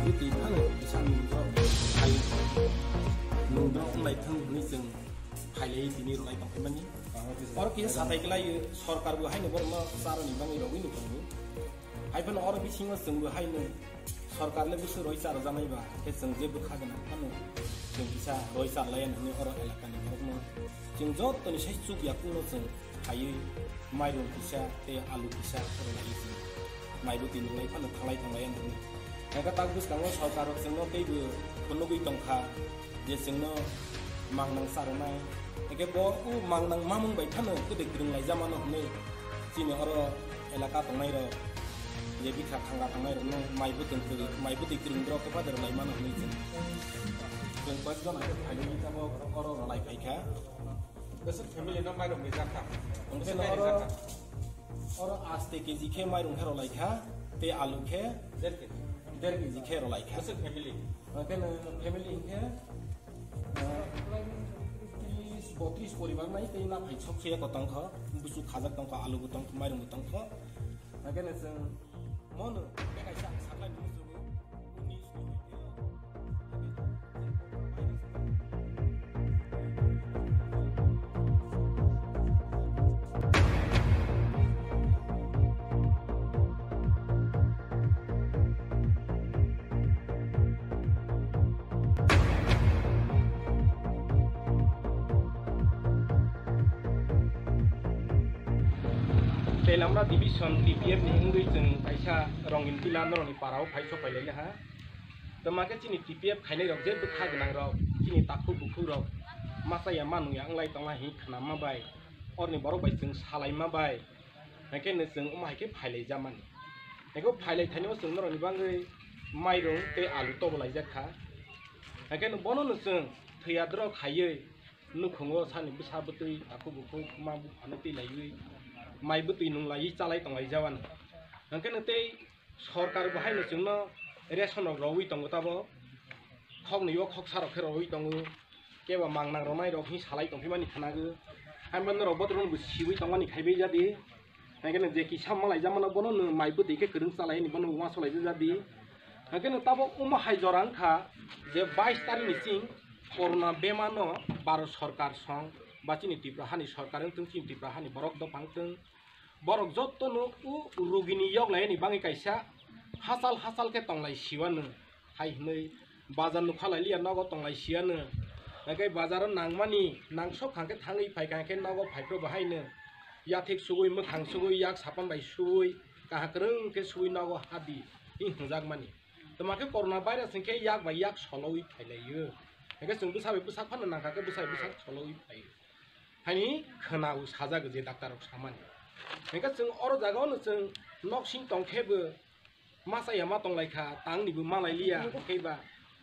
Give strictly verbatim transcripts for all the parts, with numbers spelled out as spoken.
Twi phano kisa nungdrok hai nungdrok wng lai thung hwnwi chwng phailai tini rwlai tong phaimani. Oro kisa sathai kwlai sorkar bo haino borokno charoni bagwi rogwi no tongo. Hai phano oro bisingo chwngbo haino sorkar le bwswk roi charwjaknai ba, khe chwng je bwkha gwnang phano chwng kisa roi charlaiya hwnwi oro elakani borokno chwng jottoni sai chukya kuno chwng khaiwi mairung kisa tei alu kisa rwlaiwi chwng mai bwtwi nunglai phano thanglai thanglaiya hwnwi. Hwnkhe tak bwskango sorkar rok chwngno teibo phunugwi tongkha. Je chwngno mangnang charwnai, hwnkhe bo o mangnang mamung bai phano kwdwi kwrwng laijamano hwnwi chini oro elaka tongnairok, je bikha thangka tongnairokno mai bwtwi kwrwng, mai bwtwi kwrwng borok kwpha de rwlaimano hwnwi chwng, chwng koyekjon hai phailwi tamo oro rwlai phaikha. Bwswk family no mairok rijak kha? Hwnkhe bwswk no oro, rijak kha? Oro aste keji khe mairung khe rwlaikha, tei alu khe der keji, der keji khe rwlaikha. Bwswk family? Hwnkhe no family hwnkhe, ah, tris botris poribar nai tei naphai sok soya ko tongkho, buchuk khajak tongkho, alu bo tongkho, mairung bo tongkho. Hwnkhe no chwng mono bekaisa ang saklai muchungo, unis. Telamra division T P F ni wngwi chwng kaisa rongin tila norokni parao phai sok phai laina ha. Tamo khe chini T P F khainai rok je bwkha gwnang rok, chini takhuk bukhuk rok masa ya ma nung ya wng lai tong lai hwnwi khna ma bai, oroni borok bai chwng salai ma bai. Hwnkhe no chwng omo hai khe phailai jamani. Hwnkhe phailai thainwi chwng norokni bagwi mairung tei alu tobo laijak kha. Hwnkhe no bono no chwng thwiya drok khaiwi nukhungo sani bwsa bwtwi takhuk bukhuk ma buphano twi laiwi mai bwtwi nung laiwi chalai tong lai jawani. Hwnkhe no tei sorkar bo haino chwngno ration rok rogwi tongo tabo. Khoknwi o khoksa rok khe rogwi tongo. Kebo mangnang rwnai rok hwnwi salai tongphimani khwnago. Haino norok botrok no bo siwi tongmani khaibai jadi. Hwnkhe no je kisa malai jamano bono no mai bwtwi khe kwrwng chalai hwnwi bono uansuk lai jadi. Hwnkhe no tabo omo hai jora wngkha je bais tarikni ching corona bemar no Bharat sorkar song ba chini Tripura hani sorkar wngtong, chini Tripura hani borok dophang wngtong. Borok jottono o rugini yoklaini bagwi kaisa hachal hachal khe tonglai siwano hai hwnwi bazar nukha lai liya, nogo tonglai siyano. Hwnkhe bazaro nangmani nangsok hwnkhe thangwi phaikha hwnkhe nogo phaiphru bo haino yathek sugwi, mwkhang sugwi, yak sapan bai sugwi, kaham kwrwng khe sugwi nogo hadi hwnjakmani. Tamo khe corona virus hwnkhe yak bai yak solowi phailaio. Hwnkhe chwng bwsa bai bwsak phano nangkha khe bwsa bai bwsak solowi phaio. Haini khwnao sajak je daktar rok samani. Hwnkhe chwng oro jaga ono chwng noksing tongkhe bo masa ya ma tonglai kha, tangni bo malai liya, hwnkhe ba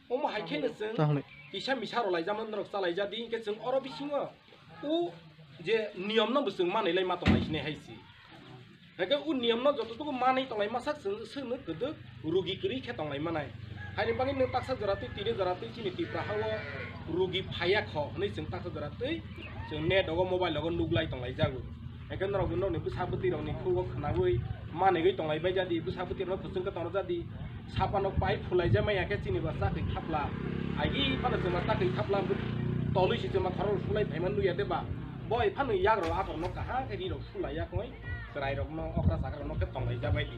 omo hai khe no chwng kisa misa rwlai jama norok chalai jadi, hwnkhe chwng oro bisingo o je niyom no bo chwng manwi lai ma tonglai sinai hai se. Hwnkhe o niyom no joto toko manwi tonglai masa chwng swkno kwdwk rugi kwrwi khe tonglai manai. Haini bagwi nwng taksa jora twi tini jora twi chini Tripura hao rugi phaiya kho hwnwi chwng taksa jora twi chwng net rogo mobile rogo nuklai tonglai jago. Hwnkhe norok bo norokni bwsa bwtwi rokni khugo khwnawi manigwi tonglai bai jadi, bwsa bwtwi rokno kwchwng khe tongo jadi. Sapanok pai phulai jama ya khe chini ba chakri thapla. Agi phano chwng ba chakri thapla tolwi si chwng ba khorok sulai phaima nuya de ba. Boi phano yak rok akhor no kaham khe ri rok sulai ya koi. Chwrairokno, okra chakrarokno khe tonglaijak bai di.